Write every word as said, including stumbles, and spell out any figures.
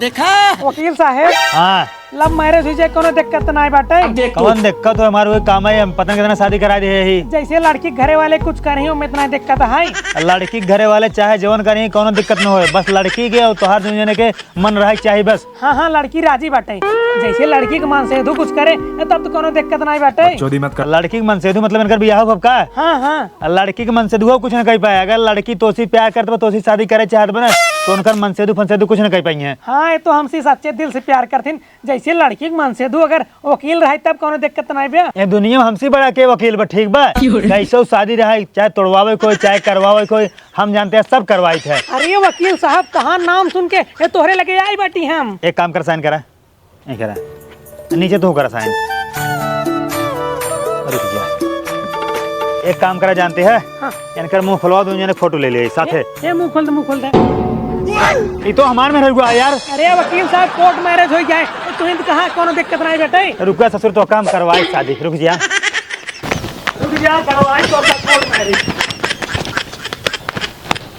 देखा? वकील साहेब, हाँ। Love marriage हुई जाए, कौनो दिक्कत नाई बाटे। कौन दिक्कत हो? हमार वही काम है, हम पता नहीं कितना शादी करा दे ही। जैसे लड़की के घरे वाले कुछ करही, ओमे इतना दिक्कत है? लड़की के घरे वाले चाहे जवन करही, कौनो दिक्कत न होए, बस लड़की के और तोहार दुनू जने के मन रहे के चाही बस। हाँ, हाँ, लड़की राजी बाटे। जैसे लड़की के मनसेधू कुछ करे, तब तो कौनो दिक्कत नाई बाटे। बकचोदी मत कर। लड़की के मनसेधू मतलब इनकर बियाह होब का? हाँ, हाँ। लड़की के मनसेधुआ कुछ न कह पाए। अगर लड़की तोसी प्यार करत बा, तोसी शादी करे चाहत बा ना, तो उनकर मनसेधू फनसेधू कुछ न कह पाई हैं। हाँ, ये तो हमसे सच्चे दिल से प्यार करथिन। जैसे लड़की के मनसेधू अगर वकील रहे, तब कौनो दिक्कत नाई बे। ये दुनिया में हमसे बड़ा के वकील बा, ठीक बा? क्यों रे? कैसे शादी रहे, चाहे तोड़वावे कोई, चाहे करवावे कोई, हम जानते हैं, सब करवाई थे। अरे वकील साहब, कहाँ नाम सुन के ये तोहरे लगे आई बाटी हम। एक काम कर, साइन करा। ये करा। नीचे तू करा साइन। रुक जा। एक काम करा, जानते हैं? हाँ। इनकर मुंह खुलवा दो, इन्हें फोटो ले ले साथे। ये, ये मुंह खोल दे, मुंह खोल दे। ये तो हमार में रह गया यार। अरे वकील साहब, कोर्ट मैरिज हो जाए, तो तुहिन तो कहाँ कौनो दिक्कत नाई बेटे। रुक जा ससुर, तो काम करवाई शादी, रुक जा। रुक जा, करवाई तो